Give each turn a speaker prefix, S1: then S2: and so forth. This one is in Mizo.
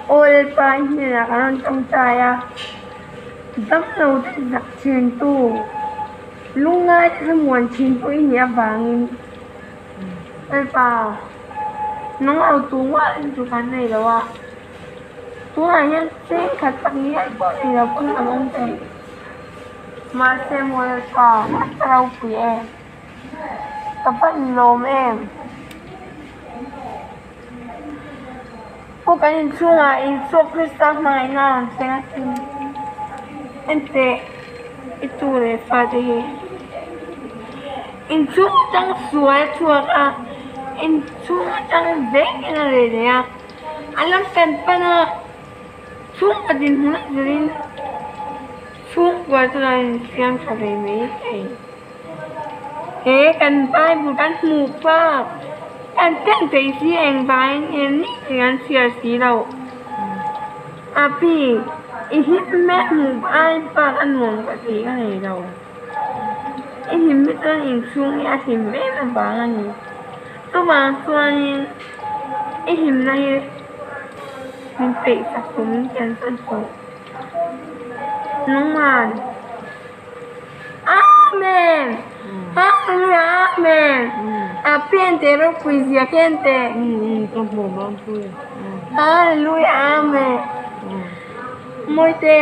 S1: Aw Lalpa i hnenah ka rawn tawngtai a, damlo te zak thintu, lungngai te thlamuan thintu i nih avangin Lalpa, nang lo tu ngawt in chu kan nei lo a, tunah hian cheng khat tak ngial pawh nei lo pawn kan awm thei. Mahse maw Lalpa, a ropui em? Ka van lawm em? Pawh kan inchhungah Isua Krista hmangaihna a rawn thleng a sin. Enteh, i tu leh fate hi. Inchhung atang sual a chhuak a, inchhung atang vekin a reh leh a, a lam kan pan a, chhungkaw dinhmun a zirin chhungkua chuan an insiam tha ve mai thei. He kan Bible kan hmuh phak kan ken thei si engvangin nge ni tih kan chhiar si lo. Api, i hlim mek hmuh ai bak a nuam ka tih ka nei lo. I hlim hi chuan inchhung hi a hlim em avang a ni. Chuvang chuanin i hlimna hi min peih sak tum hian chuan tawh. Nungman. Amen! Hallelujah! Amen! A pian te ropui zia khian te. Hallelujah! Amen! Mawite.